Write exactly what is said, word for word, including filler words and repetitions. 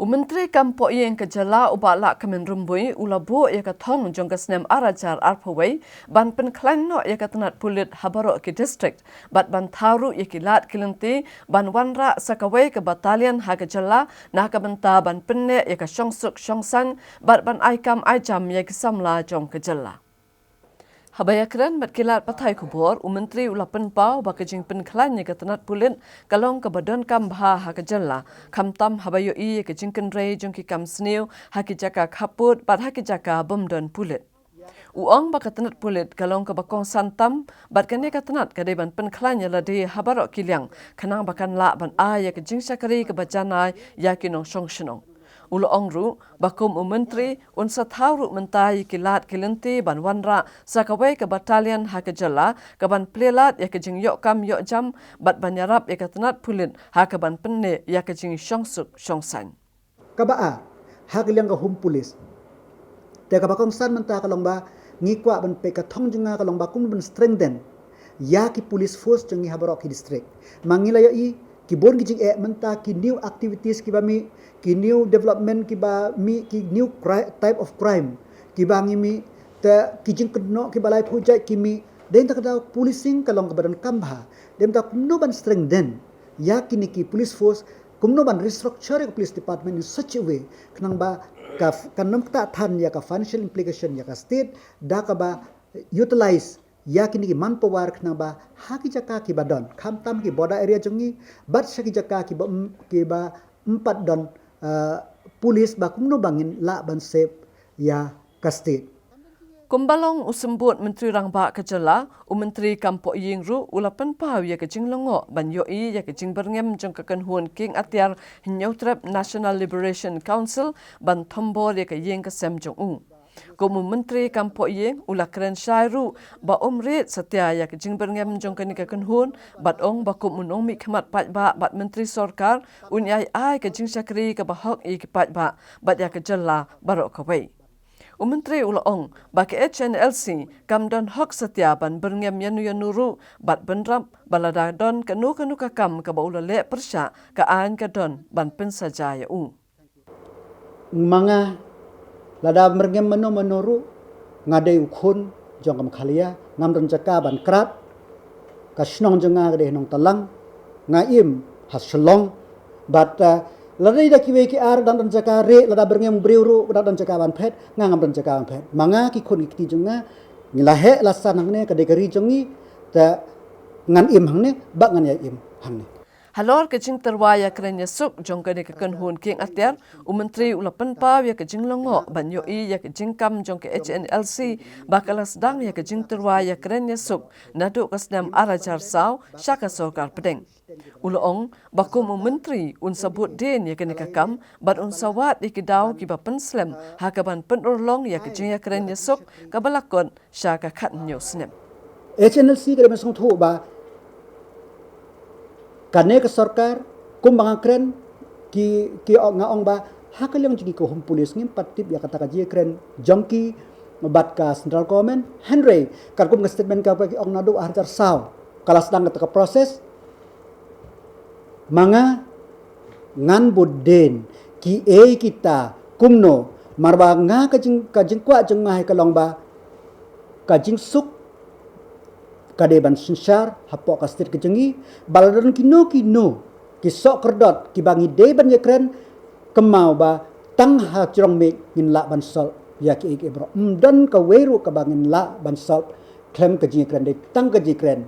U Myntri Kam Pohïing ka Jylla u Bah Lahkmen Rymbui u la buh ïa ka thong jong ka snem ar hajar arphew wei ban pynkhlaiñ noh ïa ka tnat pulit ha baroh ki district bad ban thaw ruh ïa ki lad ki lynti ban wanrah sa kawei ka battalion ha ka jylla na ka bynta ban pynneh ïa ka shongsuk shongsaiñ bad ban ai kam ai jam ïa ki samla jong ka jylla. Haba ïakren bad ki lad pathai khubor, u Myntri u la pynpaw ba ka jingpynkhlaiñ ïa ka tnat pulit ka long kaba donkam bha ha ka jylla, khamtam haba ïohi ïa ka jingkynrei jong ki kam sniew ha ki jaka khappud bad ha ki jaka bym don pulit. U ong ba ka tnat pulit ka long kaba kongsan tam bad kane ka tnat ka dei ban pynkhlaiñ ïa lade ha baroh ki liang khnang ba kan lah ban ai ïa ka jingshakri kaba janai ïa ki nongshong shnong. U la ong ruh ba kum u Myntri un sa thaw ruh mynta ïa ki lad ki lynti ban wanrah sa kawei ka battalion ha ka jylla ka ban plie lad ïa ka jingïoh kam ïoh jam bad ban ïarap ïa ka tnat pulit ha ka ban pynneh ïa ka jingshongsuk shongsaiñ. Kaba ar, ha ka liang ka Home Police. Te kaba kongsan mynta ka long ba ngi kwah ban peit, ka thong jong nga ka long ba kum ban strengthen ïa ki police force jong ngi ha baroh ki district. Ma ngi la ïohi ki bun ki jingeh mynta, ki new activities kiba mih, ki new development kiba mih, ki new cri-, type of crime kiba ngi mih, te ki jingkynnoh kiba laiphew jait ki mih. Dei na kata ka daw policing ka long kaba donkam bha. Dei na kata kumno ban strengthen ïa kine ki police force, kumno ban restructure ïa ka police department in such a way khnang ba ka, kan ym ktah than ïa ka financial implication ïa ka state da kaba utilize ïa kine ki manpower khnang ba ha ki jaka kiba don, khamtam ki border area jong ngi bad sha ki jaka kiba ym, kiba ym pat don, uh, police, ba kumno ba ngin lah ban save ïa ka state. Kumba long u symbud Myntri Rangbah ka jylla, u Myntri Kam Pohïing ruh u la pynpaw ïa ka jinglyngngoh ban ïohi ïa ka jingbyrngem jong ka kynhun kieng atiar Hynñiewtrep National Liberation Council ban thombor ïa ka ïing ka sem jong u. Kum u Myntri Kam Pohïing u la kren shai ruh ba um rit satia ïa ka jingbyrngem jong kane ka kynhun bad ong ba kum u nongmihkhmat paidbah bad Myntri Sorkar un ïai ai ka jingshakri kaba hok ïa ki paidbah bad ïa ka jylla baroh kawei. U Myntri u la ong ba ka H N L C kam don hok satia ban byrngem ïano ïano ruh bad bynrap ba lada don kano kano ka kam kaba u la leh pyrshah, ka aiñ ka don ban pynsaja ïa u. Ma nga, lada byrngem mano mano ruh, nga dei u khun jong ka Meghalaya, ngam don jaka ban krad. Ka shnong jong nga ka dei ha Nongtalang, nga im ha Shillong. Bad, uh, lada dei da kiwei ki ar dang don jaka rieh, lada byrngem briew ruh dang don jaka ban phet, nga ngam don jaka ban phet. Ma nga, ki khun ki kti jong nga, ngi la heh la san hangne, ka dei ka ri jong ngi, te ngan im hangne bad ngan ïai im hangne. Halor ka jingtyrwa ïakren ïasuk jong kane ka kynhun kieng atiar, u Myntri u la pynpaw ïa ka jinglyngngoh ban ïohi ïa ka jingkam jong ka H N L C ba ka la sdang ïa ka jingtyrwa ïakren ïasuk naduh ka snem ar hajar saw sha ka sorkar pdeng. U la ong ba kum u Myntri un sa bud dien ïa kane ka kam bad un sa wad ïa ki daw kiba pynslem ha ka ban pynurlong ïa ka jingïakren ïasuk kaba la kot sha ka khathynñiew snem. H N L C ka dei ban sngewthuh ba kane ka sorkar, kumba nga kren, ki, ki ong, nga ong ba ha ka liang jong ki ka Home Police ngim pat tip ïa kata ka jingkren jong ki bad ka central government. Hynrei katkum ka statement kaba ki ong naduh ar hajar saw ka la sdang kata ka process. Ma nga ngan bud dien kiei kita kumno, namar ba nga ka jing, ka jingkwah jong nga hi ka long ba ka jingsuk ka dei ban synshar hapoh ka state ka jong ngi, ba la don kino kino ki sohkyrdot kiba ngi dei ban ïakren, kynmaw ba tang ha jrong miej ngin lah ban solve ïa kiei kiei baroh. Ym don kawei ruh kaba ngin lah ban solve khlem ka jingïakren, dei tang ka jingïakren